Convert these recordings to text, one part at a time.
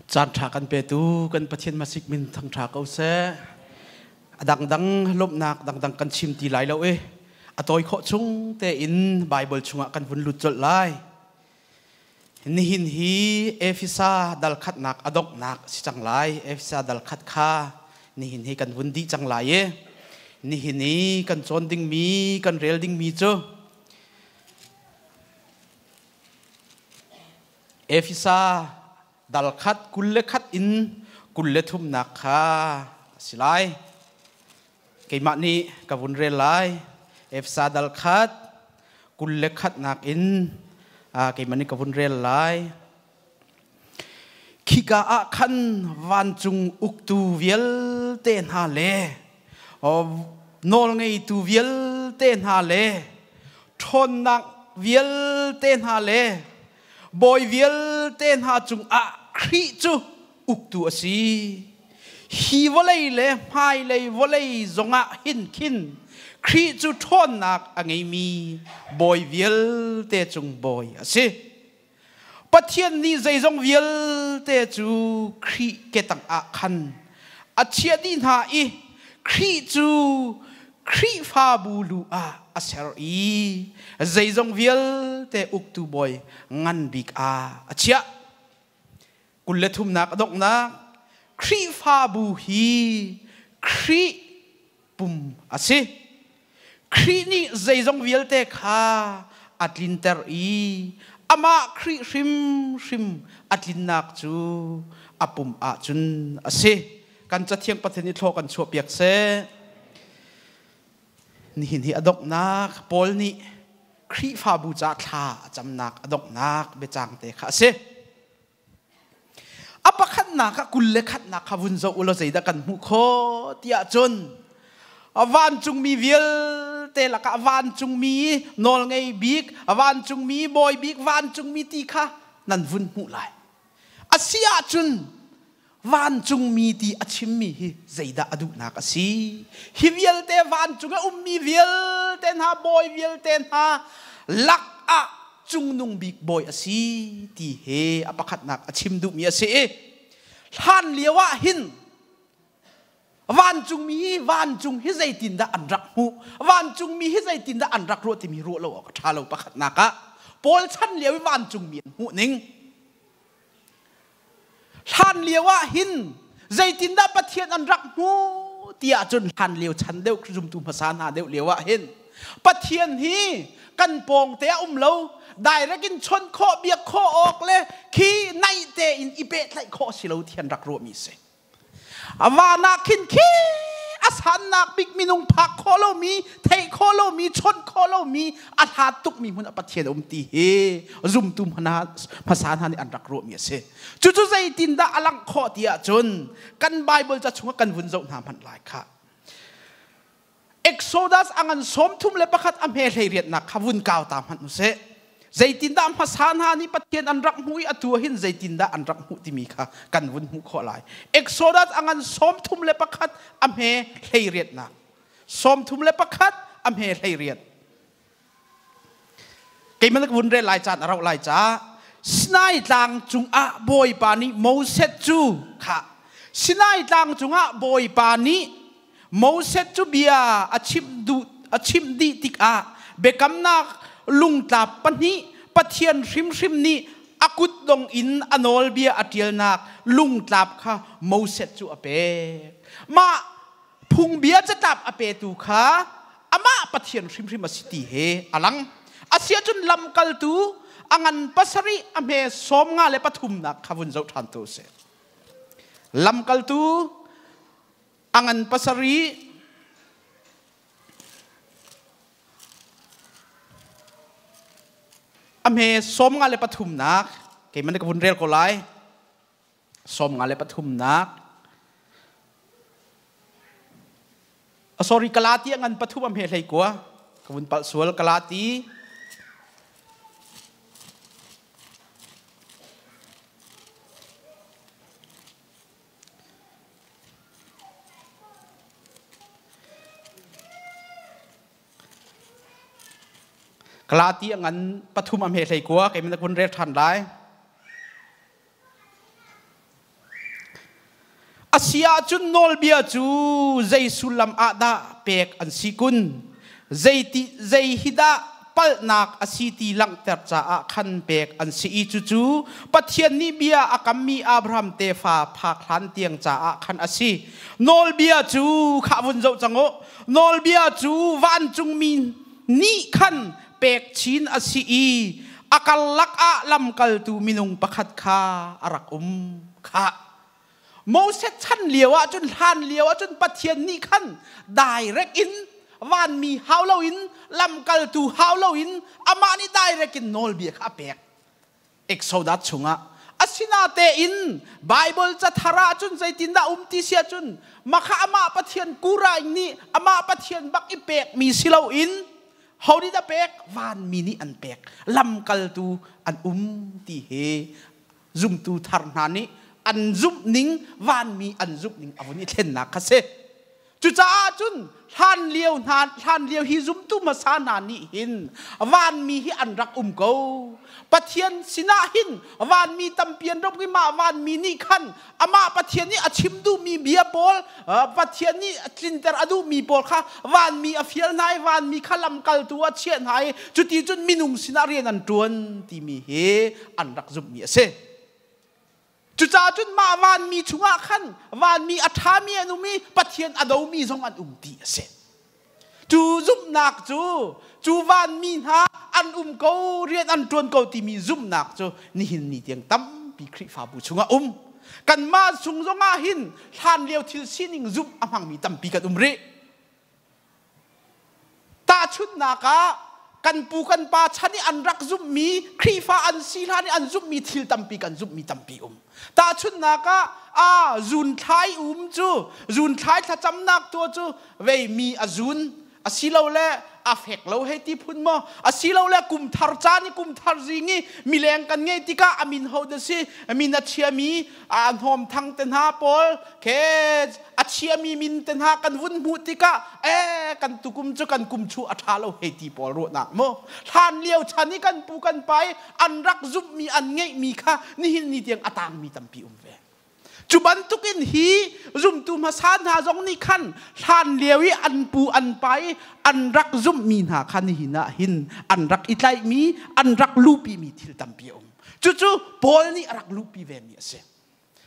Caan ṭha kan petu kan Pathian masik min thangṭha ko seh. A dangdang lawmhnak dangdang kan chim ti lai lo i a tawi khawh chung tein Baibal chungah kan vun lut colh lai. Nihin hi Efesa dal khatnak a donghnak si cang lai. Efesa dal khat kha nihin hi kan vun dih cang lai i nihin i kan cawn dingmi kan rel dingmi cu Efesa dal khat 21 in 23nak kha a si lai. Keimah nih ka vun rel lai. Efesa dal khat 21nak in keimah nih ka vun rel lai. Khika ah khan vancung uktu vialte hna le nawlngeitu vialte hna le ṭhawnnak vialte hna le bawi vialte hna cungah Khrih cu uktu a si. Hi vawlei le hmailei vawlei zongah hin khin Khrih cu ṭhawnnak a ngeimi bawi vialte cung bawi a si. Pathian nih zeizong vialte cu Khrih ketang ah khan a chiah dih hna i Khrih cu Khrihfabu lu ah a ser i zeizong vialte uktu bawi ngan bik ah a chiah. 23nak a donghnak Khrihfabu hi Khrih pum a si. Khrih nih zeizong vialte kha a tlinter i amah Khrih hrimhrim a tlinnak cu a pum ahcun a si. Kan Cathiang Pathian i thlaw kan chuahpiak seh. Nihin hi a donghnak Paul nih Khrihfabu ca thla a camnak a donghnak biacang te kha a si. A pakhatnak ah 21nak kha vun zoh u law zeidah kan hmuh khawh tiah cun vancungmi vialte lakah vancungmi nawlngei bik, vancungmi bawi bik, vancungmi ti kha nan vun hmuh lai. A si ahcun vancungmi ti a chimmi hi zeidah a duhnak a si? Hi vialte vancung a ummi vialte hna, bawi vialte hna lakah cungnung bik bawi a si ti he a pakhatnak a chim duhmi a si i hlan lio ah hin vancungmi hi vancung hi zeitindah an rak hmuh, vancungmi hi zeitindah an rak ruah timi ruah lo awk a ṭha lo. Pakhatnak ah Paul chan lio i vancungmi an hmuh ning, hlan lio ah hin zeitindah Pathian an rak hmuh ti ahcun hlan lio chan deuh zumtu hmasa hna deuh lio ah hin Pathian hi kan pawng te ah um lo, direct in chawnh khawh, biak khawh awk le khi naih tein i pehtlaih khawh si lo ti an rak ruahmi si. Van ah khin khi a sannak bik minung phak khawh lomi, theih khawh lomi, chawnh khawh lomi, a hlat tukmi hmun ah Pathian a um ti hi zumtu hmasa hna nih an rak ruahmi a si. Cucu zeitindah a langh khawh ti ahcun kan Bible ca chungah kan vun zoh hna hmanh lai khah. Exodus a ngan 31 a hme 18nak kha vun kau ta hmanh u sih. Zeitindah hmasa hna nih Pathian an rak hmuh i atu ah hin zeitindah an rak hmuh timi kha kan vun hmuh khawh lai. Exodus a ngan 31 a hme 18nak. 31 a hme 18. Keimah ka vun rel lai caan a rauh lai caah Sinai tlang cungah Bawipa nih Moses cu kha Sinai tlang cungah Bawipa nih Moses cu bia a chimh duh a chimh dih tikah biakamnak lungtlap pahnih, Pathian hrimhrim nih a kutdong in a nawlbia a ṭialnak lungtlap kha Moses cu a pek. Mah phungbia catlap a petu kha amah Pathian hrimhrim a si ti he a lang. Asiahcun lamkaltu a ngan 7 a hme 53nak kha vun zoh ṭhan tu sih. Lamkaltu a ngan 7 a hme 53nak keimah nih ka vun rel ko lai. 53nak. Sorry, Galati a ngan 3 a hme 19. Ka vun palh sual. Galati Galati a ngan 3 a hme 19 keimah na kun rel ṭhan lai. A si ahcun nawlbia cu zei sullam ah dah pek an si kun? Zei hi dah palhnak a si ti langhter caah khan pek an si i cucu Pathian nih bia a kammi Abraham tefa phak hlan tiang caah khan a si. Nawlbia cu khah vun zoh cang u. Nawlbia cu vancungmi nih khan pek chin a si i a karlak ah lamkaltu minung pakhat kha a rak um. Khah. Moses chan lio ahcun hlan lio ahcun Pathian nih khan direct in vanmi hau loin lamkaltu hau loin amah nih direct in nawlbia kha a pek. Exodus chungah asinatein Bible cathar ahcun zeitindah um ti si ahcun makha amah Pathian kuraing nih amah Pathian bak i pekmi si loin ho nih dah pek? Vanmi nih an pek. Lamkaltu an um ti hi zumtu thar hna nih an zumh ning vanmi an zumh ning a vun i thlennak kha si. Cucaah cun hlan lio hna hlan lio hi zumtu hmasa hna nih hin vanmi hi an rak um ko. Pathian sinah hin vanmi tampi an rak i mah vanmi nih khan amah Pathian nih a chim duhmi bia pawl, Pathian nih tlinter a duhmi pawl kha vanmi a fial hna i vanmi kha lamkaltu a chiah hna i cuti cun minung sinah rian an ṭuan timi hi an rak zumhmi a si. Cucaah cun mah vanmi chungah khan vanmi a ṭhami an um i Pathian a domi zong an um ti a si. Cu zumhnak cu cu vanmi hna an um ko, rian an ṭuan ko timi zumhnak cu nihin ni tiang tampi Khrihfabu chungah um. Kanmah chung zongah hin hlan lio thil sining zumh a hmangmi tampi kan um rih. Tahchunhnak ah kan pu kan pa chan i an rak zumhmi Khrihfa an si hlan i an zumhmi thil tampi kan zumhmi tampi um. Tahchunhnak ah a zunthlai um cu zunthlai thlacamnak tuah cu vei mi a zun asilole a fek lo hei ti phun maw, asilole kum thar caan i kum thar zing i mileng kan ngeih tikah a min ho dah si, min a chiami a hnawm thang te hna pawl khe a chiami min te hna kan vun hmuh tikah e kan tukum cu kan kum chu a ṭha lo hei ti pawl ruahnak mu. Hlan lio chan i kan pu kan pa i an rak zumhmi an ngeihmi kha nihin ni tiang a tangmi tampi um ve. Cu bantukin hi zumtu hmasa hna zong nih khan hlan lio i an pu an pa i an rak zumhmi hna kha nihin ah hin an rak i tlaihmi, an rak luhpimi thil tampi a um. Cucu Paul nih a rak luhpi vemi a si.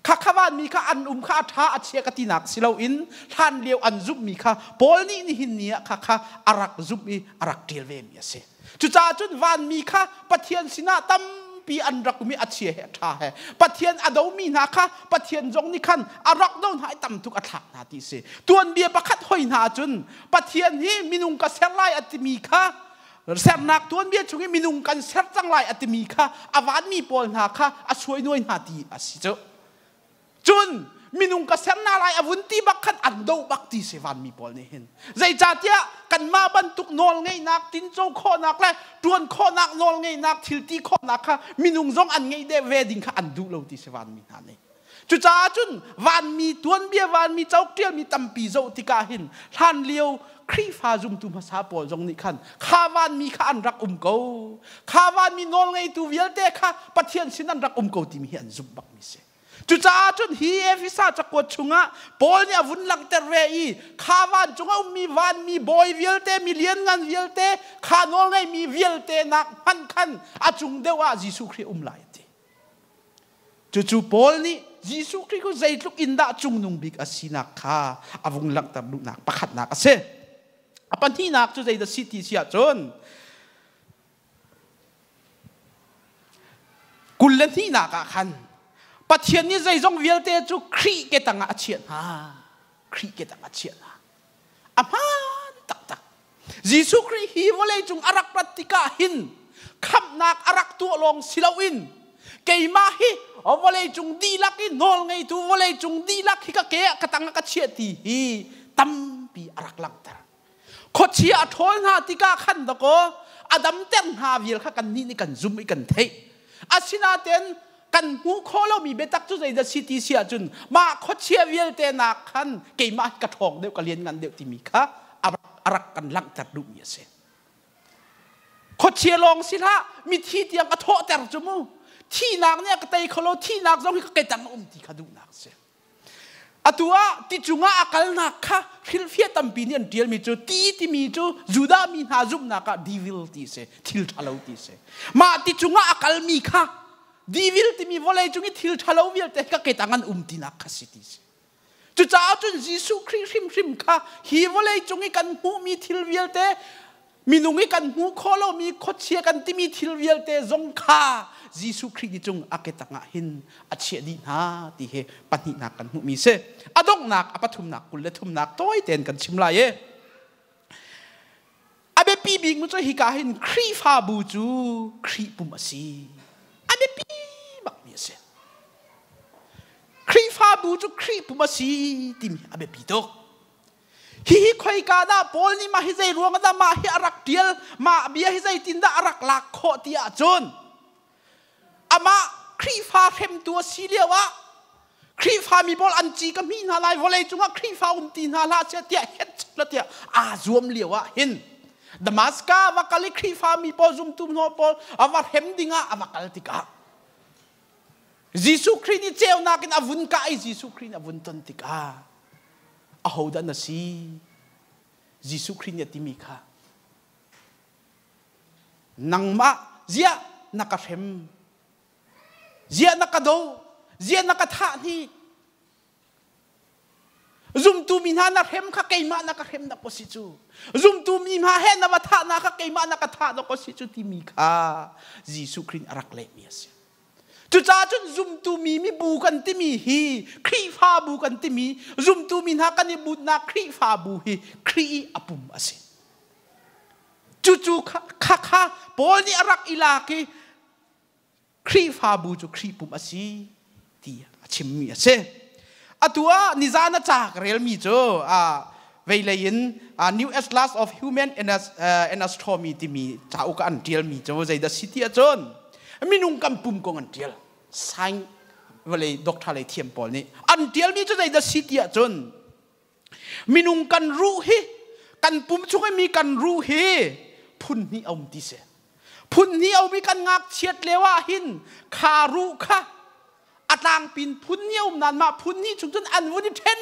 Khakha vanmi kha an um kha a ṭha a chia ka tinak si loin hlan lio an zumhmi kha Paul nih nihin ni ah khakha a rak zumh i a rak ṭial vemi a si. Cucaah cun vanmi kha Pathian sinah tampi an rak um i a chia he a ṭha he Pathian a domi hna kha Pathian zong nih khan a rak do hna i tam tuk a thlak hna ti si. Tuanbia pakhat hoi hna ahcun Pathian hi minung ka ser lai a timi kha sernak tuanbia chung i minung kan ser cang lai a timi kha a vanmi pawl hna kha a suainuai hna ti a si cu. Cun minung ka ser hna lai a vun ti bak khan an do bak ti si vanmi pawl nih hin. Zeicahtiah kanmah bantuk nawl ngeihnak, tinco khawhnak le ṭuan khawhnak nawl ngeihnak, thil ti khawhnak kha minung zong an ngeih deh ve ding kha an duh lo ti si vanmi hna nih. Cucaah cun vanmi tuanbia, vanmi cauk ṭialmi tampi zoh tikah hin hlan lio Khrihfa zumtu hmasa pawl zong nih khan kha vanmi kha an rak um ko. Kha vanmi nawlngeitu vialte kha Pathian sin an rak um ko timi hi an zumh bakmi si. Cucaah cun hi Efesa cakuat chungah Paul nih a vun langhter ve i kha vancung a ummi vanmi bawi vialte, mi lianngan vialte, kha nawlngeimi vialte nak hmanh khan a cung deuh ah Jesuh Khrih um lai a ti. Cucu Paul nih Jesuh Khrih cu zeitluk in dah cungnung bik a sinak kha a vung langhter duhnak pakhatnak a si. A pahnihnak cu zeidah si ti si ahcun 22nak ah khan Pathian nih zeizong vialte cu Khrih ke tangah a chiah hna. Khrih ke tangah a chiah hna. A hmaan taktak. Jesuh Khrih hi vawleicung a rak rat tikah hin khamhnak a rak tuah lawng si loin keimah hi vawleicung dihlak i nawl ngeitu, vawleicung dihlak hi ka ke ah ka tang ah ka chiah ti hi tampi a rak langhter. Khuachia a ṭhawl hna tikah khan dakaw a damter hna vial kha kannih nih kan zum i kan theih. Asinain kan hmuh khawh lomi biatak cu zeidah si ti si ahcun mah khuachia vialte nak khan keimah hi ka ṭhawng deuh, ka lianngan deuh timi kha a rak kan langhter duhmi a si. Khuachia lawng si hlah, mithi tiang a thawhter cu mu. Thihnak nih a ka tei kho lo, thihnak zong hi ka ke tang a um ti kha duhnak a si. Atu ah ti cungah a kalnak kha hrilhfiah tampi nih an ṭialmi cu ti timi cu Judah mi hna zumhnak ah devil ti a si, thil ṭhalo ti a si. Mah ti cungah a kalmi kha devil timi vawlei cung i thil ṭhalo vialte ka ke tang an um tinak kha si ti a si. Cucaah cun Jesuh Khrih hrimhrim kha hi vawlei cung i kan hmuhmi thil vialte minung i kan hmuh khawh lomi khuachia kan timi thil vialte zong kha Jesuh Khrih ni cung a ke tangah hin a chiah dih hna ti hi pahnihnak kan hmuhmi si. A donghnak a pathumnak 23nak tawi tein kan chim lai i a biapi bik mu cu hika hin Khrihfabu cu Khrih pum a si. A biapi bakmi a si. Khrihfabu cu Khrih pum a si timi a biapi tuk. Hihi khoika dah Paul nih mah hi zei ruang dah mah hi a rak ṭial, mah bia hi zeitindah a rak lak khawh ti ahcun amah Khrihfa hremtu a si lio ah Khrihfa mi pawl an ci ka hmi hna lai vawlei cungah Khrihfa um ti hna hlah seh tiah het tiah aa zuam lio ah hin Damascus va kal i Khrihfa mi pawl zumtu hna pawl a va hrem dingah a va kal tikah Jesuh Khrih nih ceunak in a vun kah i Jesuh Khrih nih a vun ton tikah ahodah na si? Jesuh Khrih nih a timi kha nangmah ziah na ka hrem ziah na ka do ziah na ka thah hni Zumtu mi hna na hrem kha keimah na ka hrem dak ko si cu. Zumtu mi hna he na va thahnak kha keimah na ka thah dak ko si cu timi kha Jesuh Khrih a rak lehmi a si. Cucaah cun zumtu mi mibu kan timi hi Khrihfabu kan timi zumtu mi hna kan i butnak Khrihfabu hi Khrih i a pum a si. Cucu kha kha Paul nih a rak i lak i Khrihfabu cu Khrih pum a si ti a chimmi a si. Atu ah nizan a ca ka relmi cu veilei in New Atlas of Human Anatomy timi cauk an ṭialmi cu zeidah si ti ahcun minung kan pum kong an ṭial. Science vawlei doctor lei thiam pawl nih an ṭialmi cu zeidah si ti ahcun minung kan ruh hi kan pum chung i mi kan ruh hi phun hnih a um ti si. Phun hnih a um i kan ngakchiat lio ah hin kha ruh kha a tlangpin phun hnih a um nain mah phun hnih chung cun an vun i ṭhen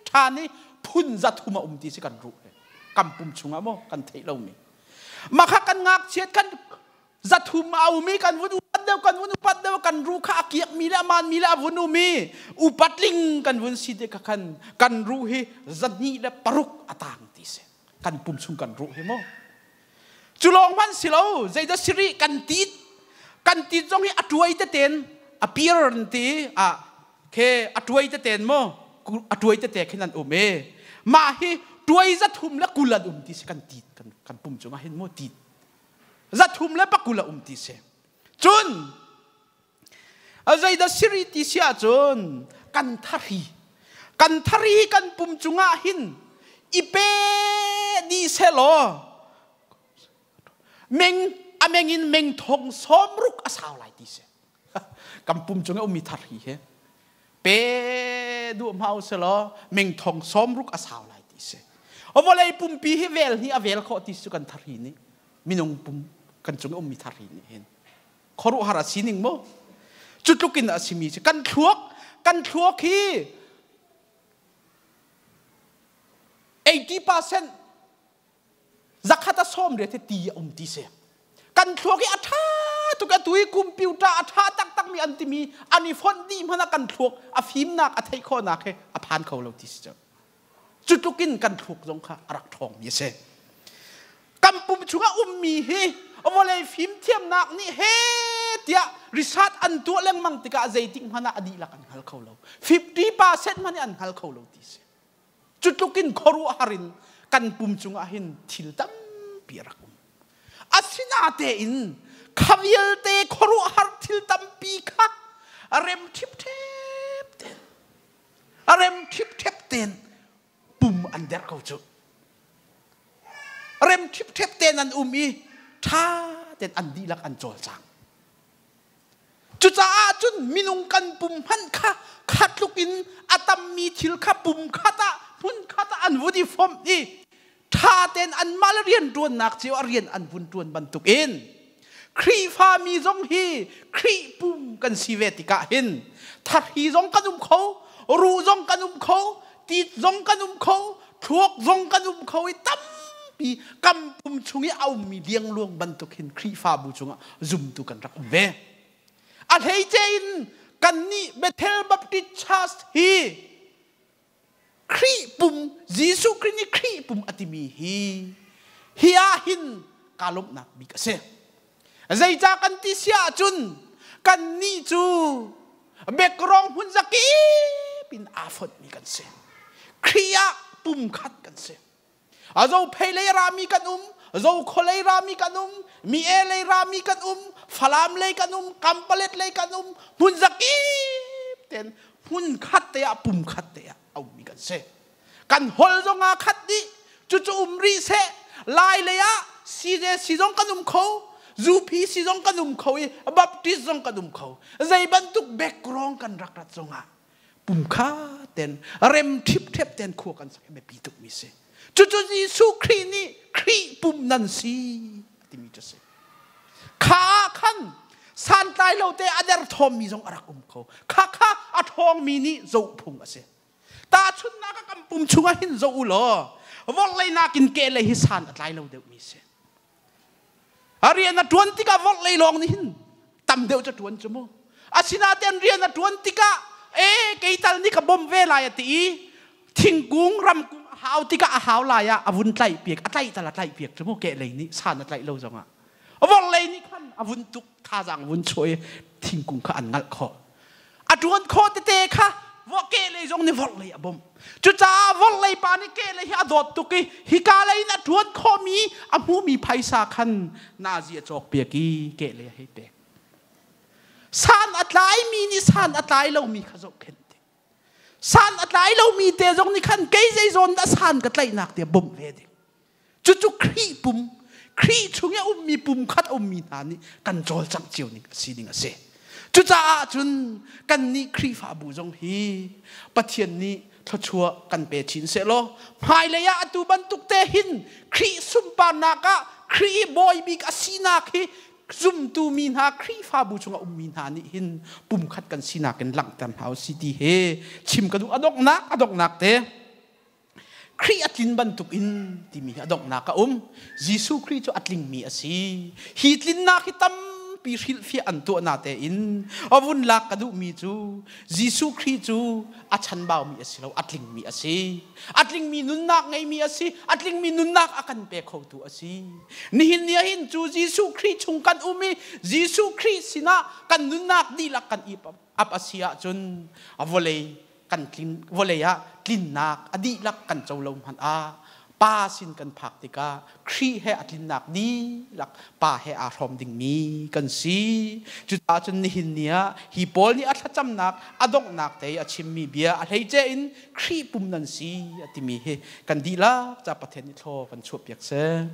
ṭhan i phun 300 a um ti si kan ruh hi kan pum chungah maw kan theih lomi mah kha kan ngakchiat kan 300 a um i kan vun upat deuh kan vun upat deuh kan ruh kha a kiak mi le a maan mi le a vun um i upat ling kan vun si te kha khan kan ruh hi 206 a tang ti si kan pum chung kan ruh hi maw Cu lawng hmanh si lo, zeidah siri kan tit kan tit zong hi a tuai teten a pir ti a khe a tuai teten mo a tuai tete khin an um e mah hi tuai 320 an um ti si kan tit kan kan pum cungah hin mo tit 320 a um ti si cun zeidah siri ti si ahcun kan thari kan thari kan pum cungah hin i pe dih selaw meng a meng in meng 60,000 a sau lai ti si kan pum cung i ummi thari hi pe duh hmau selaw meng 60,000 a sau lai ti si vawlei pumpi hi vel hi a vel khawh ti su kan thari nih minung pum kan cung i ummi thari nih hin khuaruahhar a sining mu cu tluk in a simi cu kan thluak kan thluak hi 80% zakhat a sawm riat hi ti a um ti si kan thluak hi a ṭha tuk atu i computer a ṭha taktak mi an timi an i fonh dih hmanh ah kan thluak a fimnak a theih khawhnak hi a phan kho lo ti si cu Cu tluk in kan thluk zong kha a rak ṭhawngmi a si. Kan pum chungah ummi hi vawlei fimthiamnak nih he tiah research an tuah lengmang tikah zeitik hmanh ah a dihlak an hngal kho lo. 50% hmanh an hngal kho lo ti si. Cu tluk in khuaruahhar in kan pum cungah hin thil tampi a rak um. Asinatein kha vialte khuaruahhar thil tampi kha a rem ṭhipṭhep tein a rem ṭhipṭhep tein pum an derh ko cu rem ṭhipṭhep tein an um i ṭha tein an dihlak an cawlcang cucaah cun minung kan pum hmanh kha kha tluk in a tammi thil kha pum khat ah hmun khat ah an vun i fomh i ṭha tein anmah le rian ṭuannak cio a rian an vun ṭuan bantukin Khrihfami zong hi Khrih pum kan si ve tikah hin thahri zong kan um kho, Ruh zong kan um kho, tit zong kan um kho, thluak zong kan um kho i tampi kam pum chung i a ummi liangluang bantuk hin Khrihfabu chungah zumtu kan rak um ve. A hleice in kannih Bethel Baptist Church hi Khrih pum Jesuh Khrih nih Khrih pum a timi hi hi ah hin kaa lawmhnak bik a si. Zeicah kan ti si ahcun kannih cu background hmun zakip in aa fonhmi kan si. Khrih ah pumkhat kan si. A Zophei lei rami kan um, Zokhua lei rami kan um, Mi-e lei rami kan um, Falam lei kan um, Kampalet lei kan um, hmun zakip ten hmun khat te ah pum khat te ah a ummi kan si. Kan hol zong aa khat dih. Cucu um rih seh. Lai lei ah CJC zong kan um kho, UPC zong kan um kho i Baptist zong kan um kho. Zei bantuk background kan rak rat zong ah pumkhat ten rem ṭhipṭhep ten khua kan sak i biapi tukmi si. Cucu Jesuh Khrih nih Khrih pum nan si timi cu si. Kha ah khan santlai lo te a derthawmmi zong a rak um kho. Kha kha a ṭhawngmi nih zohphung a si. Tahchunhnak ah kan pum chungah hin zoh u law vawlei nakin kehlei hi san a tlai lo deuhmi si. A rian a ṭuan tikah vawlei lawng nih hin tam deuh cu ṭuan cu mu. Asinain rian a ṭuan tikah e kei tal nih ka bawmh ve lai a ti i thingkung ramkung a hau tikah a hau lai ah a vun tlaih piak a tlaih tal a tlaih piak cu mu kehlei nih san a tlaih lo zongah vawlei nih khan a vun tuk thazaang vun chuah i thingkung kha an ngalh khawh. A ṭuan khawh tete kha kehlei zong nih vorhlei a bawmh. Cucaah vorhlei pa nih kehlei hi a dawt tuk i hika lei in a ṭuan khawhmi a hmuhmi phaisa khan nazi a cawkpiak i kehlei a hei pek. San a tlaimi nih san a tlai lomi kha zohkhenh ding. San a tlai lomi te zong nih khan kei zei zawn dah san ka tlaihnak tiah bawmh ve ding. Cucu Khrih pum, Khrih chung i a ummi pum khat a ummi hna nih kan cawlcangh cio ning a si ding a si. Cucaah cun kannih Khrihfabu zong hi Pathian nih thluachuah kan pe chin sehlaw hmailei ah atu bantuk te hin Khrih sunparnak ah Khrih i bawi bik a sinak hi zumtu mi hna Khrihfabu chungah ummi hna nih hin pumkhat kan sinak in langhter hna u si ti he chim ka duh. A donghnak a donghnak te Khrih a tlin bantuk in timi hi a donghnak a um. Jesuh Khrih cu a tlingmi a si. Hi tlinnak hi tampi hrilhfiah an tuah na tein a vun lak ka duhmi cu Jesuh Khrih cu a chanbaumi a si lo, a tlingmi a si. A tlingmi nunnak ngeimi a si. A tlingmi nunnak a kan pe khotu a si. Nihin ni ahhin cu Jesuh Khrih chung kan um i Jesuh Khrih sinah kan nunnak dihlak kan i ap a si ahcun a vawlei kan tlin vawlei ah tlinnak a dihlak kan co lo hmanh ah pa sin kan phak tikah Khrih he a tlinnak dihlak pa he aa hrawm dingmi kan si. Cucaah cun nihin ni ah hi Paul nih a thlacamnak a donghnak te i a chimmi bia a hleice in Khrih pum nan si a timi hi kan dihlak ca Pathian nih thlaw kan chuahpiak seh.